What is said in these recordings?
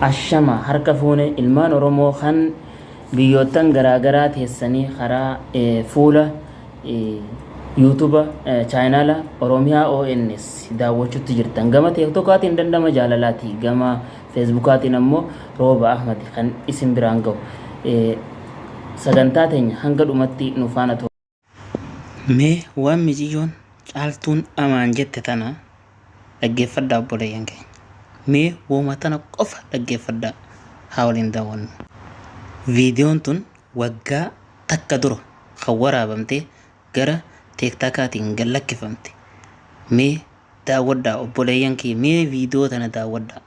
Ashama harka fuune ilmaan Oromoo kan biyyoottan garaa garaa teessanii karaa fuula YouTube chaayinaala Oromiyaa ONS daawwachuutti jirtan. Gama TikTokaatiin dandama jaalalaati. Gama Facebookaatiin ammoo Rooba Ahmad kan isin biraan gahu. Sagantaa teenya hanga dhumatti nu faana tura. Mee waan miciyyoon Caaltuun Amaan jette tana dhaggeeffadhaa obboleeyyan keenya. Mee wooma tana qofa dhaggeeffadhaa haa waliin daawwannu. Viidiyoon tun waggaa takka dura kan waraabamte gara teektaakaatiin gad lakkifamte. Mee daawwadhaa obboleeyyan kiyya mee viidiyoo tana daawwadhaa.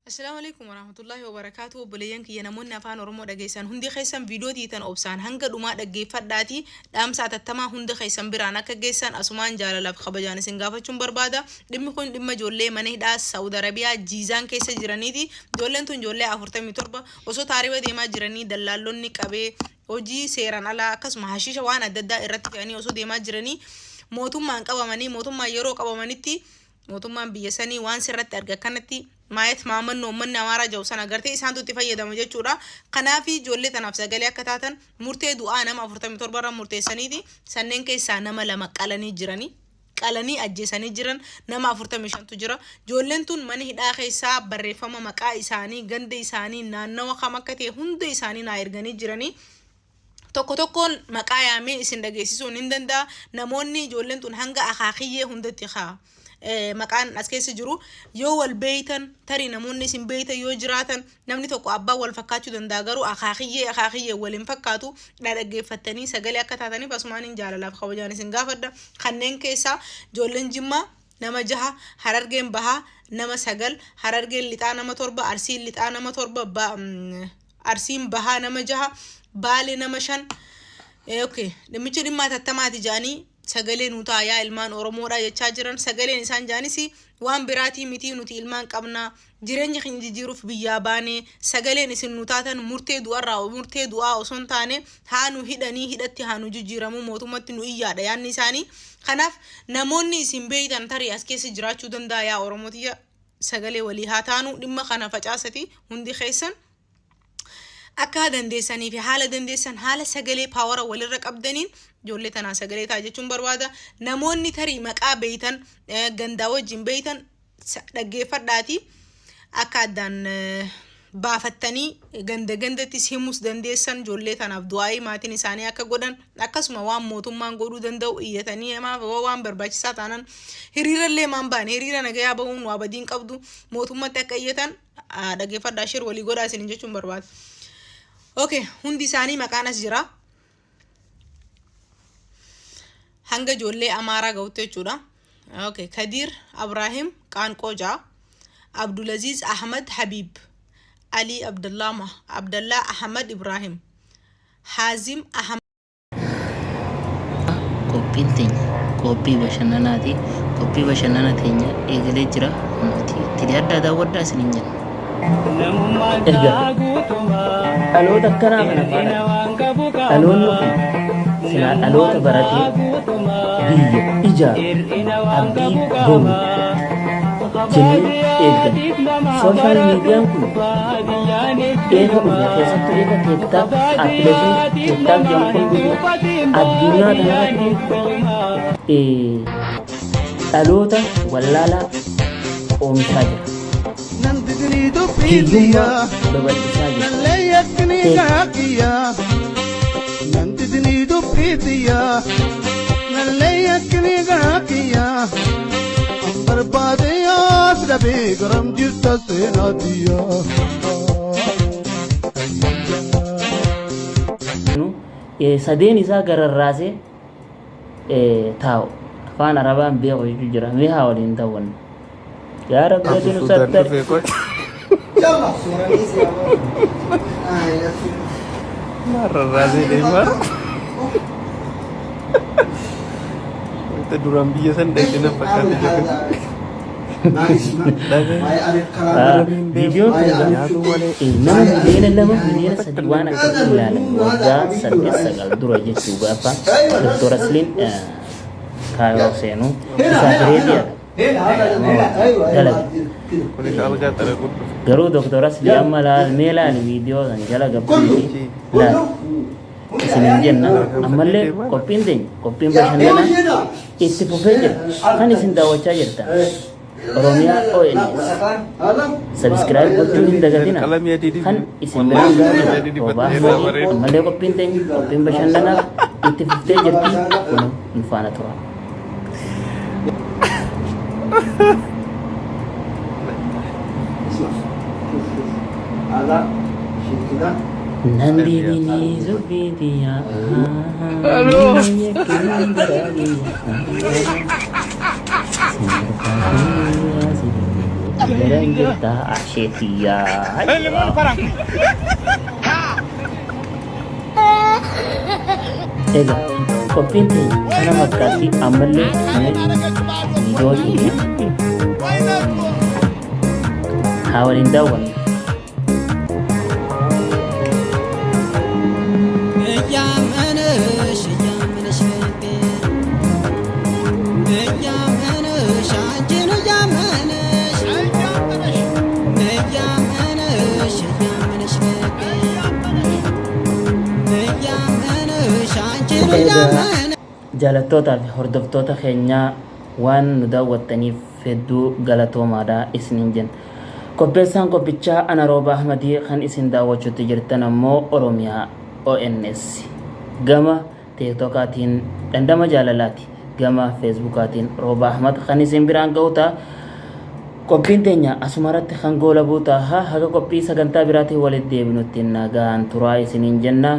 Assalaamu Aleykum Warahmatullaahi Wabarakaatuh Obboleeyyan kiyya namoonni Afaan Oromoo dhageessan hundi keessan viidiyoo tiitan obsaan hanga dhumaa dhaggeeffadhaatii dhaamsa atattamaa hunda keessan biraan akka geessan asumaan jaalalaaf kabajaan isin gaafachuun barbaada. Dhimmi kun dhimma ijoollee mana hidhaa Saudi Arabiyaa Jiizaan keessa jiraniiti. Ijoolleen tun ijoollee 47 osoo taariba deemaa jiranii dallaallonni qabee hojii seeraan alaa akkasuma hashiisha waan adda addaa irratti fe'anii osoo deemaa jiranii mootummaan qabamanii mootummaan yeroo qabamanitti Mootummaan biyya sanii waan sirratti arge akkanatti maayet maamannoo uummanni Amaaraa jedhu sana agartee isaantu itti fayyadama jechuudha. Kanaaf ijoollee tanaaf sagalee akka taatan murtee du'aa nama 47 irra murteessaniiti sanneen keessaa nama lama qalanii jiranii. Qalanii ajjeesanii jiran nama 45tu jira. Ijoolleen tun mana hidhaa keessaa barreeffama maqaa isaanii, ganda isaanii, naannawa kam akka ta'e hunda isaanii naa erganii jiranii. Tokko tokkoon maqaa yaamee isin dhageessisuun hin danda'a. Namoonni ijoolleen tun hanga akaakiyyee hundatti haa maqaan as keessa jiru yoo wal beeytan tarii namoonni isin beeytan yoo jiraatan namni tokko abbaa wal fakkaachuu danda'a garuu akaakiyyee akaakiyyee wal hin fakkaatu dhaggeeffattanii sagalee akka taataniif asumaan hin jaalalaaf kabajaan isin gaafadha. Kanneen keessaa ijoolleen Jimmaa nama jaha, Harargeen Bahaa nama sagal, Harargeen Lixaa nama torba, Arsiin Lixaa nama torba, Arsiin Bahaa nama jaha, Baale nama shan. Okay. Dhimmichi dhimma hatattamaati jedhanii sagalee nuu ta'a yaa ilmaan Oromoodha jechaa jiran. Sagaleen isaan jedhanis waan biraatii miti nuti ilmaan qabna. Jireenya keenya jijjiiruuf biyyaa baane sagaleen isin nu taatan murtee du'arraa murtee du'aa osoo hin taane haa nu hidhanii hidhatti haa nu jijjiiramuu mootummatti nu iyyaadha yaadni isaanii. Kanaaf namoonni isin beeytan tarii as keessa jiraachuu danda'a yaa Oromotiyya sagalee walii haa taanu dhimma kana facaasati hundi keessan. Akka dandeessanii fi haala dandeessan haala sagalee paawara walirra qabdaniin ijoollee tanaa sagalee ta'a jechuun barbaada. Namoonni tarii maqaa beeytan gandaa wajjin beeytan dhaggeeffadhaati akka addaan baafattanii ganda gandattis himus dandeessan ijoollee tanaaf du'aa'ii maatiin isaanii akka godhan akkasuma waan mootummaan godhuu danda'u iyyatanii maaf waan barbaachisaa taanan hiriirallee maan baane hiriira nagayaa bahuun waa badiin qabdu mootummatti akka iyyatan Dhaggeeffadhaa share walii godhaa isinin jechuun barbaada. Okay, hundi isaanii maqaan as jira. Hanga ijoollee Amaaraa gahutti jechuudha. Okay, Kadiir Abraahim Qaanqoo ja'a. Abdulaziz Ahmad Habib. Ali Abdullah Abdallah Ahmad Ibrahim. Haazim Ahmad. Qophiin teenya qophii bashannanaati. Qophii bashannana teenya eegalee jira. Kunooti itti dhiyaadhaa daawwadhaa isiniin jenna. Egaa dhaloota akkanaa kana faana dhaloonni kun silaa dhaloota baratee biyya ijaaru abdii boru jennee eegganna. Sooshaal miidiyaan kun eega dhufe keessattuu eega TikTok appilikeeshinii TikTok jedhamu kun dhufe addunyaa kanarratti dhaloota wallaalaa oomishaa jira. Hiyyummaa babal'isaa jira. Sadeen isaa gararraasee taa'u afaan arabaan beeku jechuu jira mee haa waliin ta'uun yaa rabbi ati nu sattari Rarraasee deemaa. Wanta duraan biyya san dhaqe na fakkaate jedhu. Viidiyoon kun egaa Nyaatu malee. nama miliyoona 2 miliyoona 3 waan akkasii ilaalan waggaa 8 9 dura jechuu gaafa Dr. Asliin Kaayiroo seenu isaa fireediyaadha. Dalaga. Kunis algaa xaraguun dhufe. Garuu Doktor Asli amma laal mee laali viidiyoo san jala gabbuuti laal isinin jenna ammallee qophiin teenya qophiin bashannanaa itti fufee jira kan isin daawwachaa jirtan Oromiyaa ONS Subscribe gochuu hin dagatina Qalamii adii dibi. kan isin biraan Wallahi gahaa qalamii jiru adii Roobaa dibattee irraa Ahmadii bareedu. ammallee qophiin teenya qophiin bashannanaa itti fuftee jirti kun nu faana tura. Nan deebinii zubbii tiyyaa. Garan jirta ashee tiyyaa. Egaa qophiin teenya kana fakkaatti ammallee mee viidiyoo keenya haa waliin daawwannu. እያመነሽ እያመነሽ ልቤ እያመነሽ አንቺን እያመነሽ እያመነሽ እያመነሽ ልቤ እያመነሽ አንቺን Egaa እያመነሽ jaalattoota fi hordoftoota keenyaa waan nu daawwattaniif hedduu galatoomaadha isiniin jenna. Qopheessaan qophichaa ana Rooba Ahmadii kan isin daawwachuutti jirtan ammoo Oromiyaa ONS gama teektokaatiin dhandhama jaalalaati gama feesbuukaatiin Rooba Ahmad kan isin biraan ga'u ta'a. Qophiin teenya asumarratti kan goolabuu ta'a. Haga qophii sagantaa biraatiin walitti deebinutti nagaan turaa isiniin jenna.